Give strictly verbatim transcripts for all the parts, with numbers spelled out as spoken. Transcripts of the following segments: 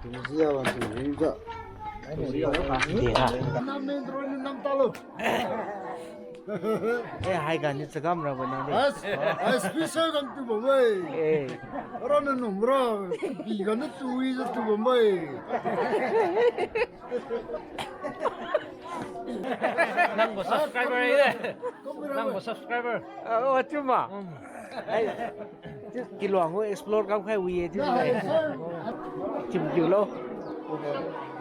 Zia wan tu ri ja. Dera. Nam men dro ni nam talo. Eh, haiga ni chagam rabo nang de. As, as special gam tu bamai. Eh. Aro na num ra, bi ga na tu wi za tu bamai. Nangbo subscriber eh. Nangbo subscriber. Ah, oh, chuma. Ai, ti, tiluang ho explore kam khai wi ye, ti. Chim kiu lo.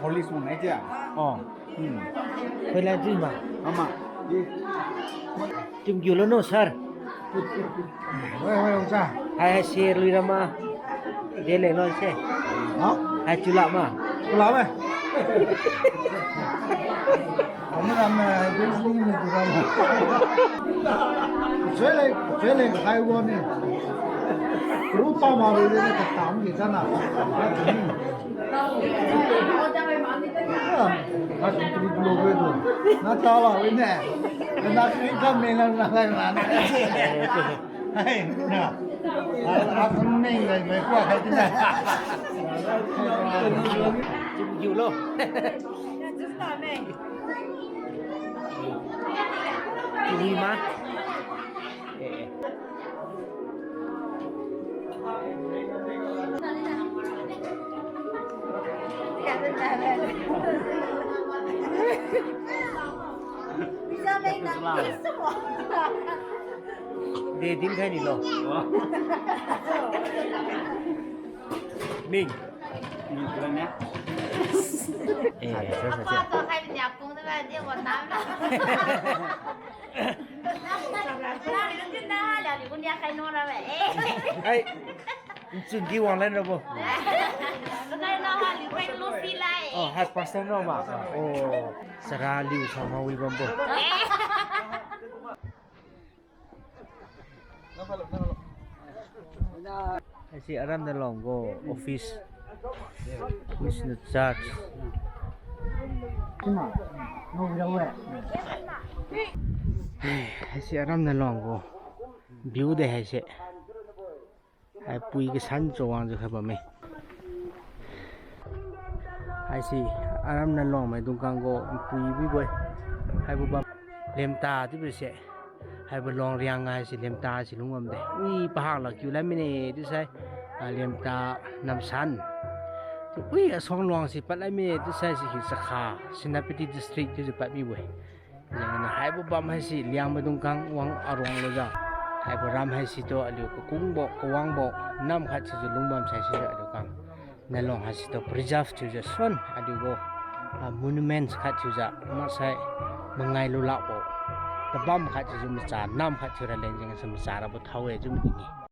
Police mo nai tia. Oh. Hmm. Koi lai ti ma. Ama. Chim kiu lo no, sir. Wei, wei, ongcha. Hai, hai, share lui rama. De le no se. Ha? Hai, chula ma. Chula me. Kami ram, eh, business ni tu ram. Chele, chele, hai wo ni. Rupa ma ri de ka tam ki sana. Hai, tu tu tu tu. Na ta la wi ne. Na kri ka me na na lai ma. Hai, na. Ah, ah, kami lai mai kwa hai tu na. Chim kiu lo. Kiu ma. Eh, eh. De din khai ni lo. Ming. Ming kuan ya. Eh, sa, sa, sa. Wa to khai nya pung de ba de wa nam. Ai, nchun di wang lan rabo. Oh, hai pastor no ma. Oh, sara liu sama wi bambo. Haisi aram nalong gu office. Office na church. Haisi aram nalong gu view de haise. Hai pui kasan chawang jiu khai bamme. Haisi aram nalong maidung kang gu pui bibo-e. Haibo bam lemta chiubo se. Haibo long riang haise lemta si lung bamde. Wi pahang la kiu lai mine chiusai, ah, lemta namsan. Wi asuang luang si pad lai mine chiusai si hi Chakha, Senapati District chiujiu pad mibo-e. Jengniu haibo bam haise Liangmai dung kang wang aruang lujiu. Haibo ram haisi tu aliu kakungbo, kawangbo, nam khat sijiu lungbam sai sijiu aliu kang nalong haisi tu preserve thiujiu suan aliu gu, ah, monuments khat thiujiu maksai mangai lulakbo. Tabam khat thiujiu macha, nam khat thiu raleng jengse macha rabo thao-e chiu madine.